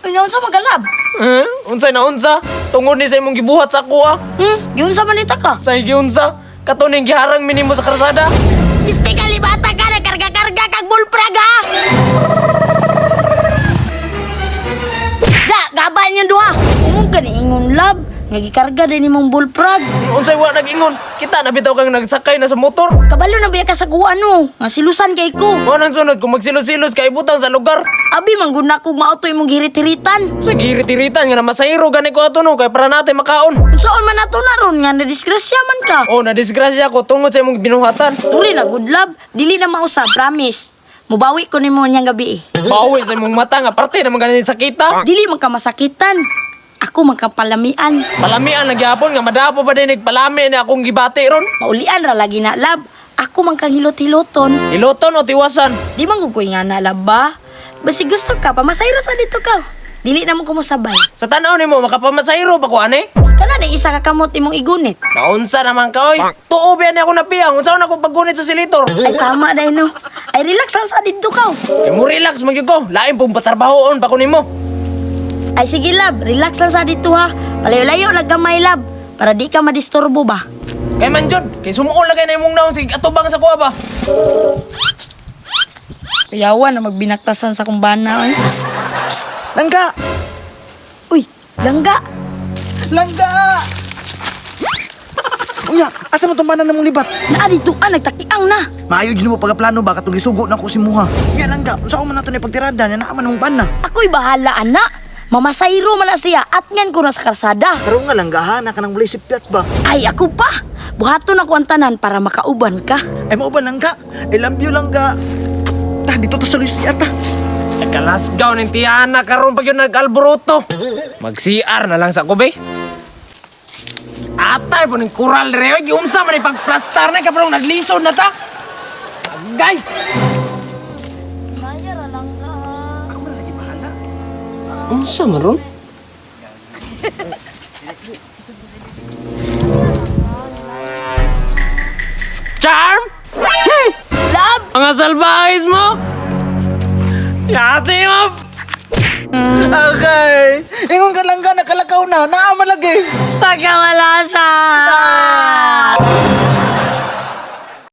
Uy, naunsa magalab? Eh, unsay na unsa? Tungod ni sa imong gibuhat sa ako ah. Giunsa man ita ka? Sa giunsa? Kato ning giharang minimo sa karsada. Isti ka libata ka, nagkarga-karga kag bullfrog ha! Da, gaba niyo duha. Umong ka ni ingon love, nga gikarga din imong bullfrog. Unsay wa nag-ingon? Kita na bitaw kang nagsakay na sa motor. Kabalo na biya ka sa kuha no, nga silusan kay ko. Mao nang sunod kung magsilos-silos kay ibutang sa lugar. Abi man gud na kog maoto imong gihirit-hiritan. Sa gihirit-hiritan nga na masayro gani ko ato no kay para natin makaon. Unsaon man nato na ron nga nadisgrasya man ka. Oh, nadisgrasya ako tungod sa imong binuhatan. Turi na good love, dili na mausab, promise. Mubawi ko nimo niyang gabi eh. Bawi sa imong mata nga parte naman gani sakita. Dili man ka masakitan. Ako man ka palamian. Palamian na gyapon nga madapo pa din palami ni akong gibati ron. Maulian ra lagi na love. Ako man kang hilot-hiloton. Iloton o tiwasan. Di man gud ko nga na love ba? Basi gusto ka, pamasayro sa dito ka. Dili na mo ko mosabay. Sa tanaw nimo makapamasayro pa ko ani? Kana na isa ka kamot imong igunit. Naunsa naman ka oy. Tuo ba ni ako napiyang? Unsa na ako paggunit sa silitor? Ay tama dai no. Ay relax lang sa dito ka. Kay mo relax man gyud ko. Lain pong patrabahoon pa ko nimo. Ay sige love, relax lang sa dito ha. Palayo-layo lang gamay love para di ka madisturbo ba. Kay man jud, kay sumuol na kay na imong naon sige atubang sa kuha ba. Kuyawan na magbinaktasan sa kumbana oy. Langga! Uy, langga. Langga! Unya, asa man tumbanan namong libat? Naa dito ah, nagtakiang na. Maayo jud mo pagaplano ba katong gisugo na ko si Muha. Unya langga, unsa ko man nato ni pagtirada nya naa man mong bana. Ako'y bahala ana. Mamasayro man na siya at ngan ko na sa karsada. Karon nga langga ha, na kanang walay sipyat ba? Ay ako pa. Buhaton ako ang tanan para makauban ka. Ay mao ba langga? I love you langga. Ta dito to sa Lucia ta. Nagkalasgaw ning tiyana karon pag yun nag-alboroto. Mag-CR na lang sa ko be. Atay po ning kural dire oy giunsa man ni pagplastar na kaprong naglisod na ta. Agay. Ako man lagi bahala. Unsa man ron? Charm! Love! Mga salbahis mo! Yate mo! Okay. Ingon ka langga nakalakaw na, naa man lagi. Pagkamalasa! Ah!